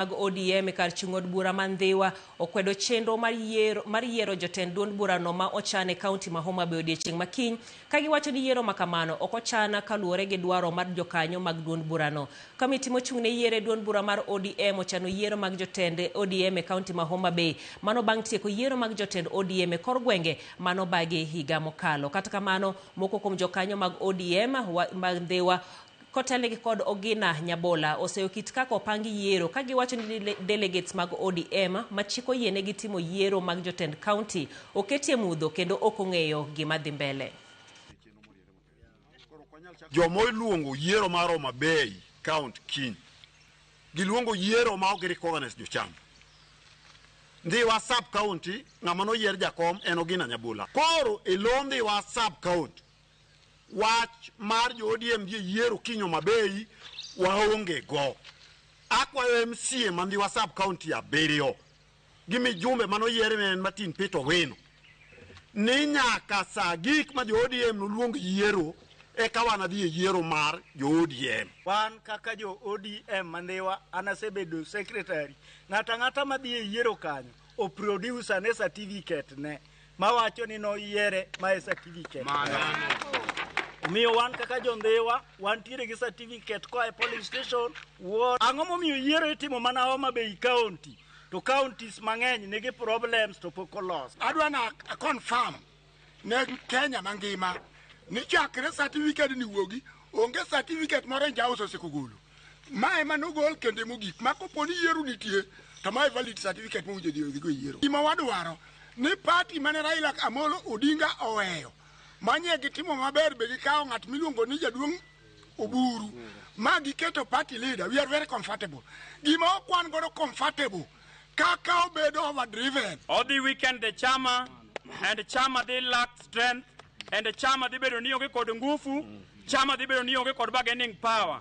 Mag ODM e kar chung' od bura ma Ndhiwa okwedo chenro mar yiero mar yiero jotend duond burano ma ochan e kaunti ma Homa Bay odiechieng' ma kiny ka giwacho ni yiero ma kamano ok ochan kaluwore gi dwaro mar jokanyo mag duond burano. Kamiti mochung' ne yiero e duond bura mar ODM ochano yiero mag jotend ODM e kaunti ma Homa Bay mano bang' tieko yiero mag jotend ODM e kor gwenge mano bagi higa mokalo. Kata kamano, moko kuom jokanyo mag ODM mag Ndhiwa kotelnegi kod Ogina Nyabola oseyo kit kaka opangi yiero ka giwacho ni delegates mag ODM ma chik oyienegi timo yiero mag jotend kaunti oketie mudho kendo ok ong'eyo gima dhi mbele. Joma oluongo yiero mar Homa Bay County kiny giluongo yiero ma ok recognize jocham. Ndhiwa sub county ng'ama noyier jakom en Ogina Nyabola. Koro e lo Ndhiwa sub county wach mar jo ODM dhi e yiero kiny Homa Bay waonge go. Akwayo MCA ma Ndhiwa sub county abiriyo gi mijumbe manoyier ne en Martin Peter Owino ni nyaka sa gik ma jo ODM noluong yiero eka wanadhi e yiero mar jo ODM. Wan kaka jo ODM ma Ndhiwa, an asebedo secretary. Ng'ato ang'ata madhi e yiero kanyo, o produce ane certificate ne mawacho ni noyiere ma e certificate. Omiyo wan kaka jo Ndhiwa, wantiere gi certificate koa e polling station. Ward. Ang'o momiyo yiero itimo mana Homa Bay County? To counties mang'eny nigi problems to pok olos. Adwa na confirm ne Kenya mangima ni chakre certificate ni wuogi onge certificate moro Orange House osekogolo. Ma ema nogol kende mogik ma kopo ni yiero nitie to mae valid certificate mowinjo dhi odhigo e yiero. Gima wadwaro ni party mane Raila Amolo Odinga oweyo manye gitimo maber be gikawo ng'at miluongo ni jaduong' Oburu ma giketo party leader. We are very comfortable. Gima ok wan godo comfortable kaka obedo overdriven. Odhi weaken the chama and chama dhi lack strength and chama dhi bedo ni onge kod ngufu, chama dhi bedo ni onge kod bargaining power.